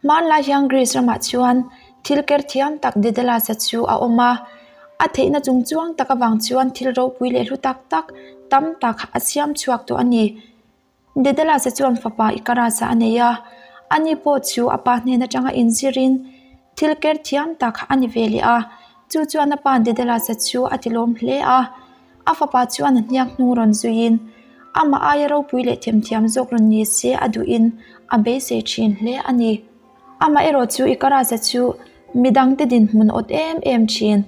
Hmanlai hian Greece ramah chuan thil ker thiam tak Daedalus-a chu a awm a, a theihna chung chuang tak avang chuan thil ropui leh hlu tak tak tam tak a siam chhuak tawh a ni. Daedalus-a chuan fapa Icarus-a a nei a, ani pawh chu a pa hnen atanga inzirin thil ker thiam tak a ni ve leh a, chu chuan a pa Daedalus-a chu a tilawm hle a. A fapa chuan a hniak hnung rawn zuiin amah aia ropui leh themthiam zawk rawn ni se a duhin a beisei thin hle a ni. Amaherawh chu Icarus-a chu midangte dinhmun awt em em thin,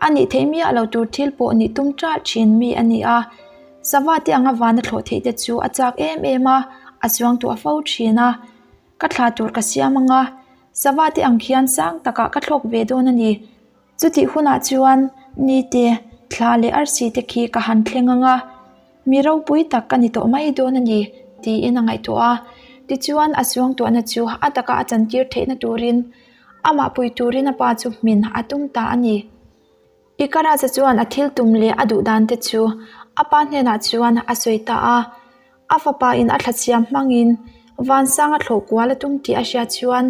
a nih theih miah lo tur thil pawh nih tum ṭalh thin mi a ni a. Sava te anga vana thlawh theih te chu a chak em em a, a suangtuah fo thin a. Ka thla tur ka siam anga, sava te ang khian sang takah ka thlawk ve dawn a ni. Chutih hunah chuan nite, thla leh arsi te khi ka han thleng ang a, mi ropui tak ka ni tawh mai dawn a ni, tiin a ngaihtuah a. Tichuan a suangtuahna chu a taka a chantir theihna turin amah pui turin a pa chu hmin a tum ta a ni. Icarus-a chuan a thil tum leh a duh dan te chu a pa hnenah chuan a sawi ta a. A fapa in a thla siam hmangin vansang a thlawh kual a tum tih a hriat chuan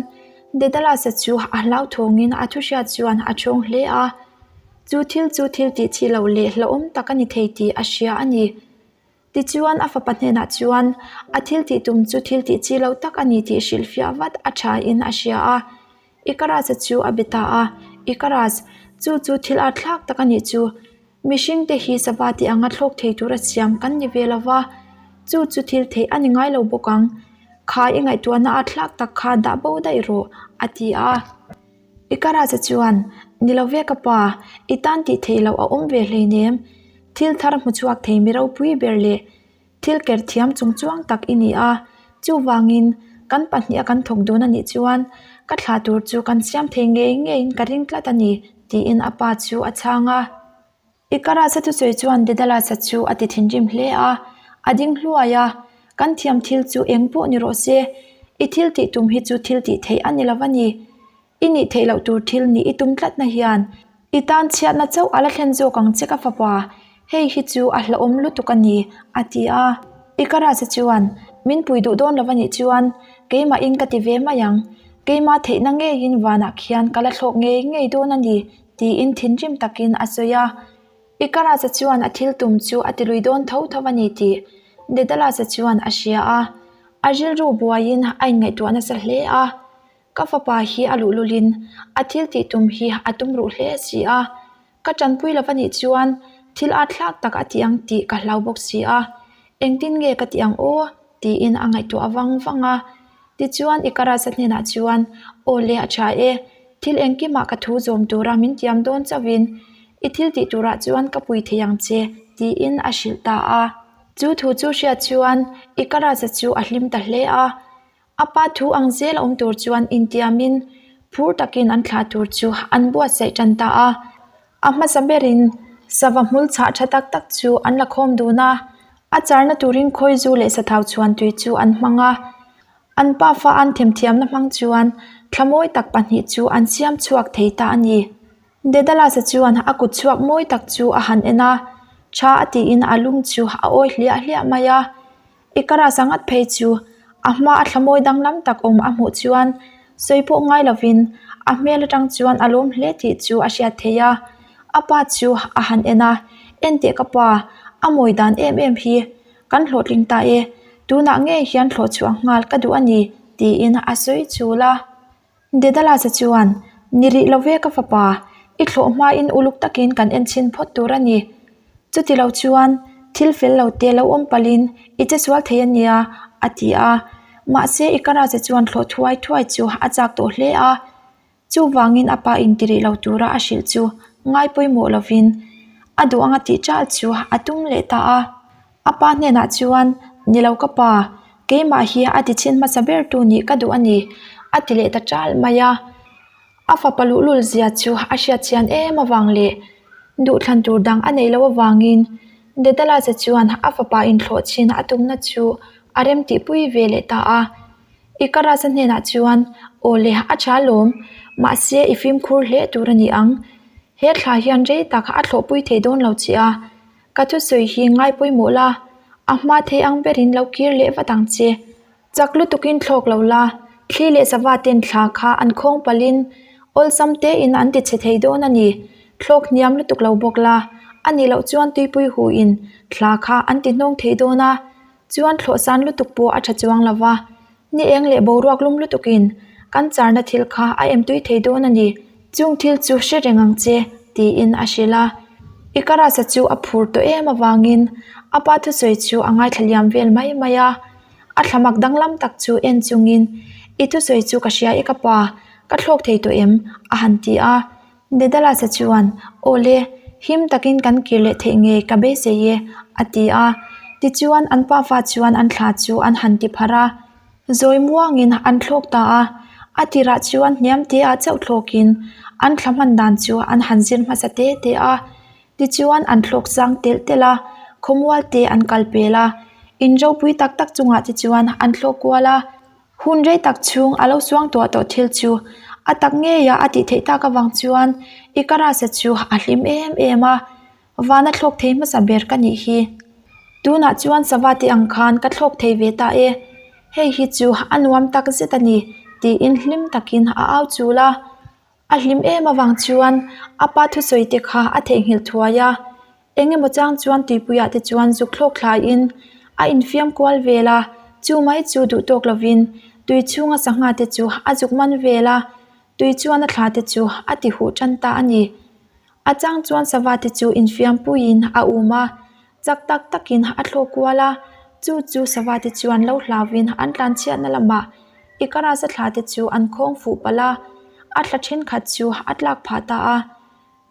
Daedalus-a chu a hlauthawngin a thu hriat chuan a thawng hle a. Chu thil chu thil tih chi loh leh hlauhawm tak a ni thei tih a hria a ni. Tichuan a fapa hnenah chuan a thil tih tum chu thil tih chi loh tak a ni tih hrilhfiah vat a thain a hria a. Icarus-a chu a be ta a, Icarus, chu chu thil atthlak tak a nih chu. Mihring te hi sava tih anga thlawk thei tura siam kan ni ve lova, chu chu thil theih a ni ngai lo bawk ang. Kha i ngaihtuahna a thlak tak kha dah bo daih rawh, a ti a. Icarus-a chuan, Ni lo ve ka pa, i tan tih theih loh a awm ve hleinem. Thil thar hmu chhuak thei mi ropui ber leh thil ker thiam chung chuang tak i ni a. Chuvangin, kan pahniha kan thawk dun a nih chuan ka thlah tur chu kan siam thei ngei ngeiin ka ring tlat a ni, tiin a pa chu a chhang a. Icarus-a thusawi chuan Daedalus-a chu a ti thinrim hle a, a ding hluai a, Kan thiam thil chu eng pawh ni rawh se, i thil tih tum hi chu thil tih theih a ni lo a ni. I nih theih loh tur thil nih i tum tlatna hian i tan chhiatna chauh a la thlen zawk ang che ka fapa, hei hi chu a hlauhawm lutuk a ni, a ti a. Icarus-a chuan, Min pui duh dawn lo a nih chuan keimahin ka ti ve mai ang, keimah theihna ngeiin vanah khian ka la thlawk ngei ngei dawn a ni, tiin thinrim takin a sawi a. Icarus-a chuan a thil tum chu a tilui dawn tho tho a ni tih Daedalus-a chuan a hria a, a rilru buaiin a inngaihtuah nasa hle a. Ka fapa hi a luhlulin a thil tih tum hi a tum ruh hle si a, ka tanpui lo va nih chuan thil at thlak tak a ti ang tih ka hlau bawk si a, engtin nge ka ti ang aw? tiin a ngaihtuah vang vang a. Tichuan Icarus-a hnenah chuan, Aw le a tha e, thil engkimah ka thu zawm tura min tiam dawn chauhin i thil tih turah chuan ka pui thei ang che, tiin a hrilh ta a. Chu thu chu hriat chuan Icarus-a chu a hlim ta hle a. A pa thu ang zel a awm tur chuan intiamin phur takin an thlah tur chu an buatsaih tan ta a. A hmasa berin sava hmul chhah tha tak tak chu an la khawm dun a, a charna turin khawizu leh sathau chhuan tui chu an hmang a. An pafa an themthiamna hmang chuan thla mawi tak pahnih chu an siam chhuak thei ta a ni. Daedalus-a chuan a kut chhuak mawi tak chu a han en a, tha a tiin a lung chu a awi hliah hliah mai a. Icarus-a ngat phei chu a hma a thla mawi danglam tak awm a hmuh chuan sawi pawh ngai lovin a hmel atang chuan a lawm hle tih chu a hriat theih a. A pa chu a han en a, Enteh ka pa, a mawi dan em em hi kan hlawhtling ta e, tunah ngei hian thlawh chhuah nghal ka duh a ni, tiin a sawi chul a. Daedalus-a chuan, Ni rih lo ve ka fapa, i thlawh hmain uluk takin kan en chhin phawt tur a ni. Chuti lo chuan thil fel lo te lo awm palhin i che sual thei a nia, a ti a. Mahse, Icarus-a chuan thlawh thuai thuai chu a chak tawh hle a. Chuvangin a pa inti rih lo tura a hrilh chu ngai pawimawh lovin a duh anga tih ṭalh chu a tum leh ta a. A pa hnenah chuan, Ni lo ka pa, keimah hi a ti chhin hmasa ber tu nih ka duh a ni, a ti leh ta ṭalh mai a. A fapa luhlul zia chu a hriat chian em avang leh duhthlan tur dang a neih loh avangin Daedalus-a chuan a fapa inthlawh chhin a tumna chu a remtihpui ve leh ta a. Icarus-a hnenah chuan, Aw le, a ṭha lawm, mahse i fimkhur hle tur a ni ang. He thla hian rei tak a thlawhpui thei dawn lo che a. Ka thusawi hi ngai pawimawh la, a hma thei ang berin lo kir leh vat ang che. Chak lutukin thlawk lo la, Thli leh sava ten thla kha an khawng palhin awlsam tein an ti chhe thei dawn a ni. Thlawk hniam lutuk lo bawk la, a nih loh chuan tuipui huin thla kha an ti hnawng thei dawn a, chuan thlawh san lutuk pawh a tha chuang lo va. Ni eng leh boruak lum lutukin kan charna thil kha a em tui thei dawn a ni. Chung thil chu hre reng ang che, tiin a hrilh a. Icarus-a chu a phur tawh em avangin a pa thusawi chu a ngaithla liam vel mai mai a. A thlamak danglam tak chu en chungin, I thusawi chu ka hria e ka pa, ka thlawk thei tawh em? a han ti a. Dedalasa chuan, Aw le, him takin kan kir leh theih ngei ka beisei e, a ti a. Tichuan an pafa chuan an thla chu an han ti pharh a. Zawi muangin an thlawk ta a, a tirah chuan hniam te ah chauh thlawkin an thla hman dan chu an han zir hmasa te te a. Tichuan an thlawk sang telh telh a, khawmual te an kal pel a, in ropui tak tak chungah te chuan an thlawk kual a. Hun rei tak chhung a lo suang tuah tawh thil chu a tak ngeia a tih theih tak avang chuan Icarus-a chu a hlim em em a, Vana thlawk thei hmasa ber ka nih hi. Tunah chuan sava te ang khan ka thlawk thei ve ta e, hei hi chu a nuam tak zet a ni tiin hlim takin a au chul a. A hlim em avang chuan a pa thusawi te kha a theihnghilh thuai a, eng emaw chang chuan tuipuiah te chuan zuk thlawk thlaiin a infiam kual vel a, chu mai chu duh tawk lovin tui chhunga sangha te chu a zuk man vel a, tui chuan a thla te chu a ti huh tan ta a ni. A chang chuan sava te chu infiam puiin a um a, chak tak takin a thlawk kual a, chu chu sava te chuan lo hlauvin an tlanchhiatna lamah Icarus-a thla te chu an khawng fuh palh a, a thla thenkhat chu a tlak phah ta a.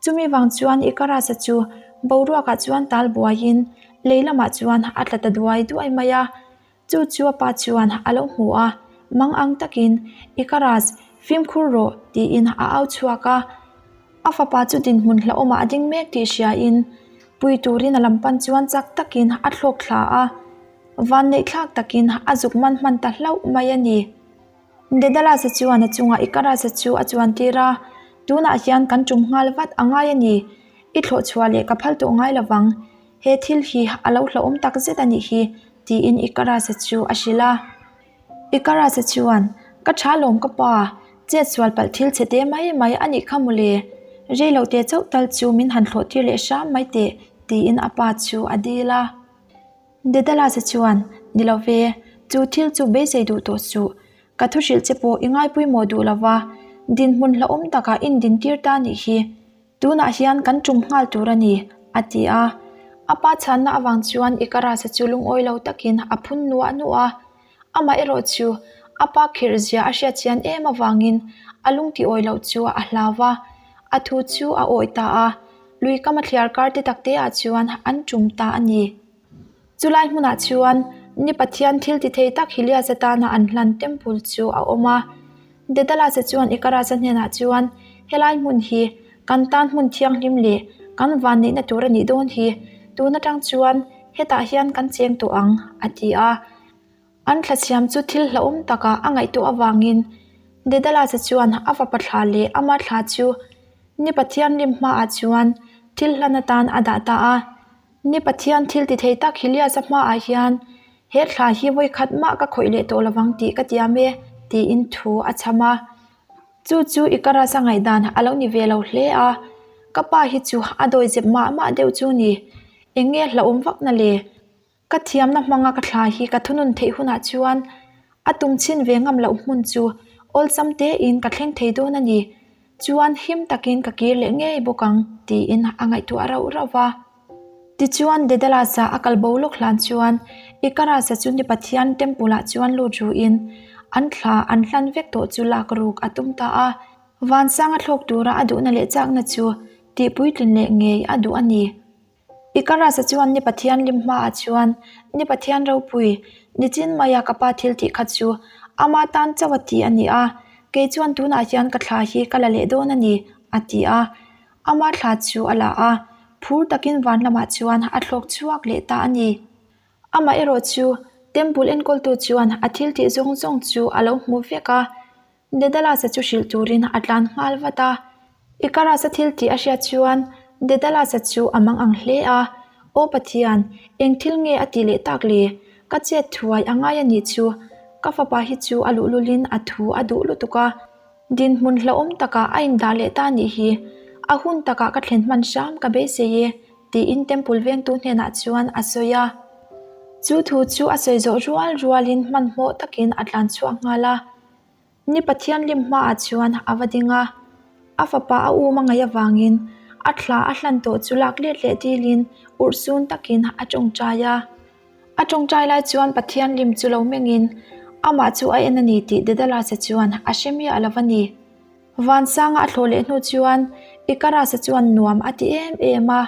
Chumi vang chuan Icarus-a chu boruakah chuan tal buaiin lei lamah chuan a tla ta duai duai mai a. Chu chu a pa chuan a lo hmu a, mang ang takin, Icarus, fimkhur rawh, tiin a au chhuak a. A fapa chu dinhmun hlauhawmah a ding mek tih hriain pui turin a lam pan chuan chak takin a thlawk thla a. Vanneihthlak takin a zuk man hman ta hlauh mai a ni. Dedalasa chuan a chungah Icarus-a chu a chuan tir a, Tunah hian kan tum nghal vat a ngai a ni. I thlawh chhuah leh ka phal tawh ngai lo vang. He thil hi a lo hlauhawm tak zet a nih hi, tiin Icarus-a chu a hrilh a. Icarus-a chuan, Ka tha lawm ka pa, chet sual palh thil chhe te mai mai a nih kha mawle. Rei lo te chauh tal chu min han thlawh tir leh hram mai teh, tiin a pa chu a dil a. Dedalasa chuan, Ni lo ve, chu thil chu beisei duh tawh suh. Ka thu hrilh che pawh i ngaipawimawh duh lo va, dinhmun hlauhawm takah in dintir ta nih hi. Tunah hian kan tum nghal tur a ni, a ti a. A pa chhanna avang chuan Icarus-a chu lungawi lo takin a phun nuah nuah a. Amah erawh chu a pa khirh zia a hriat chian em avangin a lung ti awi loh chu a hlau va, a thu chu a awi ta a, lui kam a thliar kar te tak te ah chuan an tum ta a ni. Chulai hmunah chuan ni Pathian thil ti thei tak Helios atana an hlan temple chu a awm a. Dedalasa chuan Icarus-a hnenah chuan helai hmun hi kan tan hmun thianghlim leh kan vanneihna tur a nih dawn hi, tun atang chuan hetah hian kan cheng tawh ang, a ti a. An thlasiam chu thil hlauhawm takah a ngaihtuah avangin Dedalasa chuan a fapa thla leh ama thla chu ni Pathian rim hmaah chuan thil hlan atan a dah ta a. Ni Pathian thil ti thei tak Helios-a hmaah hian he thla hi vawi khat mah ka khawih leh tawh lovang tih ka tiam e, tiin thu a chham a. Chu chu Icarus-a ngaihdan a lo ni ve lo hle a, ka pa hi chu a dawizep mah mah deuh chu ni. Eng nge hlauhawm vak na le? Ka thiamna hmanga ka thla hi ka thunun theih hunah chuan a tum chhin ve ngam loh hmun chu awlsam tein ka thleng thei dawn a ni. Chuan him takin ka kir leh ngei bawk ang tiin a ngaihtuah rauh rauh va. Tichuan Dedalasa a kal bo lawk hlan chuan Icarus-a chu ni Pathian temple-ah chuan lut ruin an thla an hlan vek tawh chu lak ruk a tum ta a. Vansanga thlawk tura a duhna leh chakna chu tihpuitlin leh ngei a duh a ni. Icarus-a chuan ni Pathian lim hmaah chuan, Ni Pathian ropui, nichin maia ka pa thil tih kha chu ama tan chauh a ti a ni a, kei chuan tunah hian ka thla hi ka la leh dawn a ni, a ti a. Ama thla chu a la a, phur takin van lamah chuan a thlawk chhuak leh ta a ni. Amah erawh chu Temple enkawltu chuan a thil tih zawng zawng chu a lo hmu vek a, Dedalasa chu hrilh turin a tlan nghal vat a. Icarus-a thil tih a hriat chuan Dedalasa chu a mang ang hle a, Aw Pathian, eng thil nge a tih leh tak le? Ka chet thuai a ngai a nih chu. Ka fapa hi chu a luhlulin a thu a duh lutuk a, dinhmun hlauhawm takah a indah leh ta nih hi. A hun takah ka thlen hman hram ka beisei e, tiin temple vengtu hnenah chuan a sawi a. Chu thu chu a sawi zawh rual rualin hmanhmawh takin a tlan chhuak nghal a. Ni Pathian lim hmaah chuan a va ding a, a fapa a um a ngaih avangin a thla a hlan tawh chu lak let leh dilin urhsun takin a tawngtai a. A tawngtai lai chuan Pathian lim chu lo mengin amah chu a en a ni tih Dedalasa chuan a hre miah lo a ni. Vansanga a thlawh leh hnu chuan Ikarasa chuan nuam a ti em em a,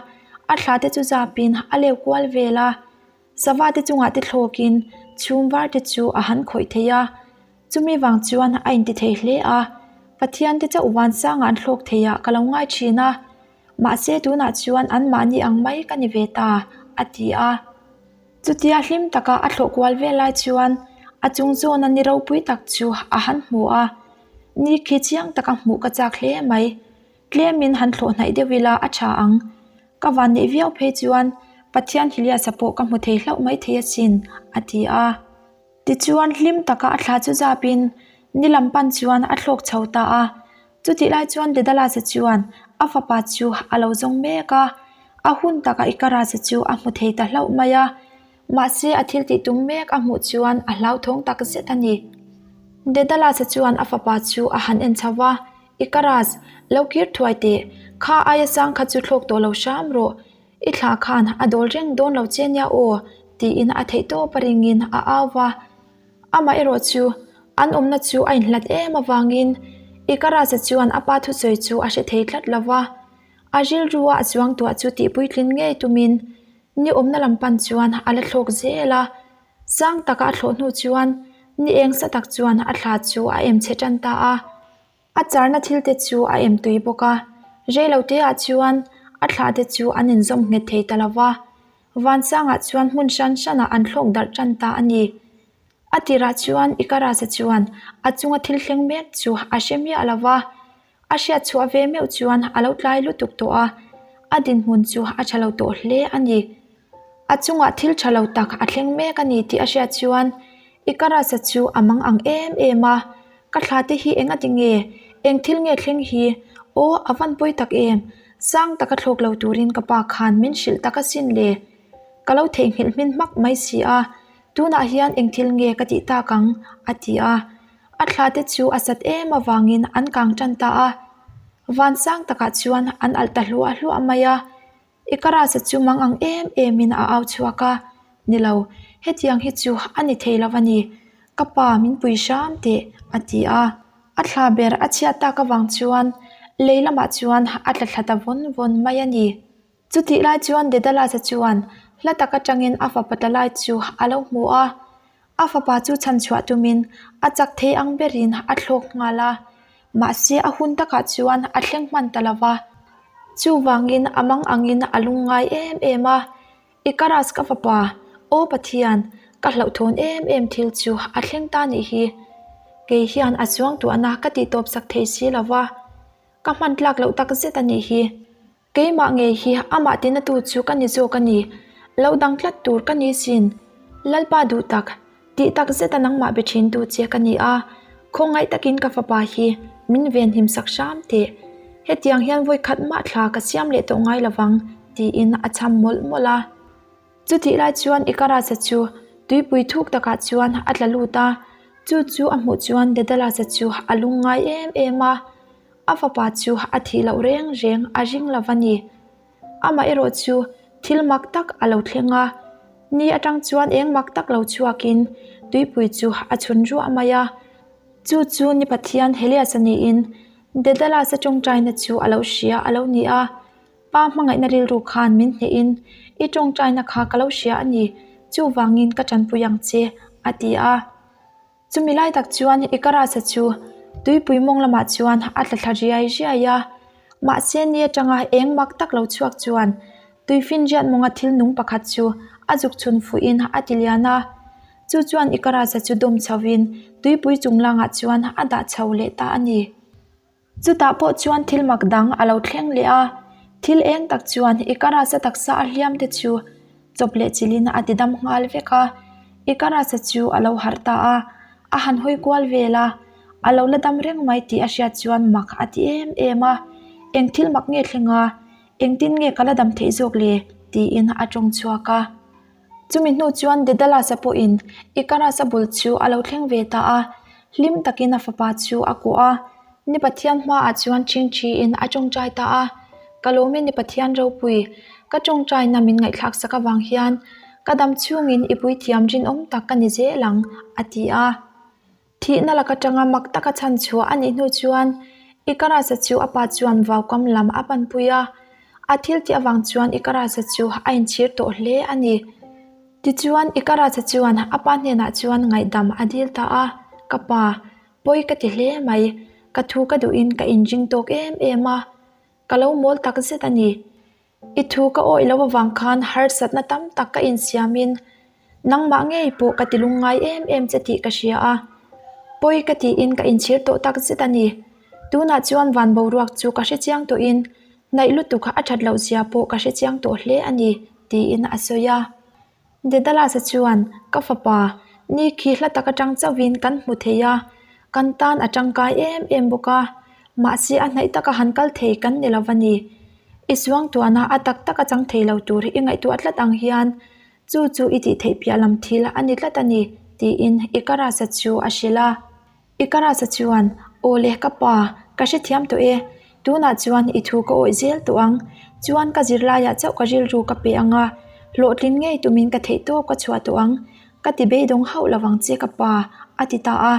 a thla te chu zapin a leu kual vel a. Sava te chungah te thlawkin chhum var te chu a han khawih thei a, chumi vang chuan a inti thei hle a, Pathian te chauh vansangah an thlawk thei ah ka lo ngai thin a, mahse tunah chuan anmahni ang mai ka ni ve ta, a ti a. Chutia hlim taka a thlawh kual vel lai chuan a chung zawna ni ropui tak chu a han hmu a, ni khi chiang taka hmuh ka chak hle mai. Tlemin han thlawh hnaih deuh ila a tha ang. Ka van neih viau phei chuan Pathian Hiliasa pawh ka hmu thei hlauh mai thei asin, a ti a. Tichuan hlim taka a thla chu zapin ni lam pan chuan a thlawk chho ta a. Chutih lai chuan Dedalasa chuan a fapa chu a lo zawng mek a. A hun taka Ikarasa chu a hmu thei ta hlauh mai a. Mahse a thil tih tum mek a hmuh chuan a hlauthawng tak zet a ni. Dedalasa chuan a fapa chu a han en chho va. Ikaras, lo kir thuai teh, kha aia sang kha chu thlawk tawh lo hram rawh, i thla khan a dawl reng dawn lo che nia aw, tiin a theih tawp a ringin a au va. Amah erawh chu an awmna chu a inhlat em avangin Ikarasa chuan a pa thusawi chu a hre thei tlat lo va. A rilrua a chuang tuah chu tihpuitlin ngei tumin ni awmna lam pan chuan a la thlawk zel a. Sang taka a thlawh hnu chuan ni eng sa tak chuan a thla chu a em chhe tan ta a. A charna thil te chu a em tui bawk a, rei lo te ah chuan a thlah te chu an inzawm nghet thei ta lo va, Vansangah chuan hmun hran hranah an thlawk darh tan ta a ni. A tirah chuan Ikarasa chuan a chunga thil thleng mek chu a hre miah lo va, a hriat chhuah ve meuh chuan a lo tlai lutuk tawh a, a dinhmun chu a tha lo tawh hle a ni. A chungah thil tha lo tak a thleng mek a ni tih a hriat chuan Ikarasa chu a mang ang em em a, Ka thla te hi eng a ti nge? Eng thil nge thleng hi? Aw, a van pawi tak em? Sang taka thlawk lo turin ka pa khan min hrilh tak asin le. Ka lo theihnghilh hmin hmak mai si a, tunah hian eng thil nge ka tih tak ang? a ti a. A thla te chu a sat em avangin an kang tan ta a. Van sang takah chuan an alh ta hluah hluah mai a. I ka rasa chu mang ang em emin a au chhuak a, Ni lo, hetiang hi chu a ni thei lo a ni, ka pa min pui hram teh a ti a. A thla ber a chhiat tak avang chuan lei lamah chuan a tla thla ta vawn vawn mai a ni. Chutih lai chuan Dedalasa chuan hla tak atangin a fapa tla lai chu a lo hmu a, a fapa chu chhanchhuah tumin a chak thei ang berin a thlawk nghal a. Mahse a hun takah chuan a thleng hman ta lo va, chuvangin a mang angin a lung ngai em em a, Ikaras ka fapa, Aw Pathian, ka hlauhthawn em em thil chu a thleng ta nih hi. Kei hian a chuang tuahna ka tih tawp sak thei si lo va, ka hman tlak loh tak zet a nih hi. Keimah ngei hi amah tinatu chu ka ni zawk a ni, lo dang tlat tur ka ni sin. Lalpa duh tak, tih tak zeta nangmah be thintu che ka ni a, khawngaih takin ka fapa hi min venhim sak hram teh. Hetiang hian vawikhat mah thla ka siam leh tawh ngai lovang, tiin a cham mawlh mawlh a. Chutih lai chuan Ikarasa chu tuipui thuk takah chuan a tla lut a, chu chu a hmuh chuan Dedalasa chu a lungngai em em a. A fapa chu a thih loh reng reng a ring lo va ni. Amah erawh chu thil mak tak a lo thleng a, ni atang chuan eng mak tak lo chhuakin tuipui chu a chhun ruah mai a. Chu chu ni Pathian Helias a niin Dedalasa tawngtaina chu a lo hria a lo ni a. Pa hmangaihna rilru khan min hnehin i tawngtaina kha ka lo hria a ni, chuvangin ka tanpui ang che, a ti a. Chumi lai tak chuan Ikarasa chu tuipui mawng lamah chuan a tla thla riai riai a, mahse ni atanga eng mak tak lo chhuak chuan tuifinriat mawnga thil nung pakhat chu a zuk chhun fuhin a ti lian a. Chu chuan Ikarasa chu dawm chhovin tuipui chung langah chuan a dah chho leh ta a ni. Chutah pawh chuan thil mak dang a lo thleng leh a, thil eng tak chuan Ikarasa taksa a hliam te chu chawp leh chilhin a ti dam nghal vek a, Ikarasa chu a lo harh ta a. A han hawi kual vel a, a lo la dam reng mai tih a hriat chuan mak a ti em em a, Eng thil mak nge thleng a, engtin nge ka la dam theih zawk le? tiin a tawng chhuak a. Chumi hnu chuan Dedalus-a pawhin Icarus-a bul chu a lo thleng ve ta a, hlim takin a fapa chu a kuah a. Ni Pathian hmaah chuan ṭhingṭhiin a ṭawngṭai ta a, Ka lawm e ni Pathian ropui, ka ṭawngṭaina min ngaihthlak sak avang hian ka dam chhungin i puithiam rinawm tak ka ni zel ang, a ti a. Thihna lak aṭanga mak taka chhan chhuah a nih hnu chuan Icarus-a chu a pa chuan vaukam lam a panpui a, a thil tih avang chuan Icarus-a chu a inchhir tawh hle a ni. Tichuan Icarus-a chuan a pa hnenah chuan ngaihdam a dil ta a, Ka pa, Pawi ka ti hle mai, ka thu ka duhin ka inring tawk em em a, ka lo mawl tak zet a ni. I thu ka awih loh avang khan harsatna tam tak ka insiamin nangmah ngei pawh ka ti lungngai em em che tih ka hria a, pawi ka tiin ka inchhir tawh tak zet a ni. Tunah chuan van boruak chu ka hrechiang tawhin hnaih lutuk a that loh zia pawh ka hrechiang tawh hle a ni, tiin a sawi a. Dedalasa chuan, Ka fapa, ni khi hla tak atang chauhin kan hmu thei a, kan tan a tangkai em em bawk a, mahse a hnaih taka han kal thei kan ni lo va ni. I suangtuahna a tak taka chang thei lo tur i ngaihtuah tlat ang hian chu chu i tih theih piah lam thil a ni tlat a ni, tiin Icarus-a chu a hrilh a. Icarus-a chuan, Aw le ka pa, ka hrethiam tawh e. Tunah chuan i thu ka awih zel tawh ang. Chuan ka zirlaiah chauh ka rilru ka pe ang a, hlawhtlin ngei tumin ka theihtawp ka chhuah tawh ang. Ka ti beidawng hauh lo vang che ka pa, a ti ta a.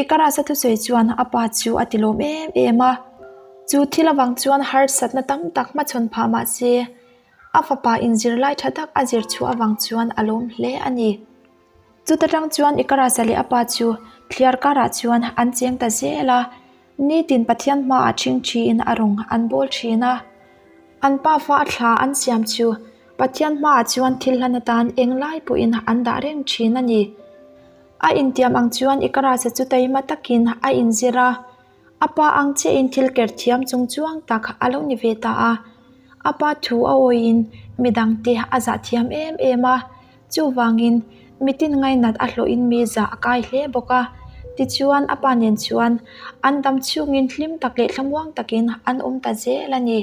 Icarus-a thusawi chuan a pa chu a ti lawm em em a. Chu thil avang chuan harsatna tam tak hmachhawn phah mah se, a fapa inzirlai tha tak a zir chhuah avang chuan a lawm hle a ni. Chuta tang chuan Icarus-a leh a pa chu thliar karah chuan an cheng ta zel a, nitin Pathian hmaah ṭhingṭhiin a rawng an bawl ṭhin a. An pa fa a thla an siam chu Pathian hmaah chuan thil hlan atan eng lai pawhin an dah reng ṭhin a ni. A intiam ang chuan Icarus-a chu taima takin a inzir a. A pa ang chiahin thil ker thiam chung chuang tak a lo ni ve ta a, a pa thu a awiin midangte a zah thiam em em a, chuvangin mitin ngainat a hlawhin mi zah a kai hle bawk a, tichuan a pa nen chuan an dam chhungin hlim tak leh thlamuang takin an awm ta zel a ni.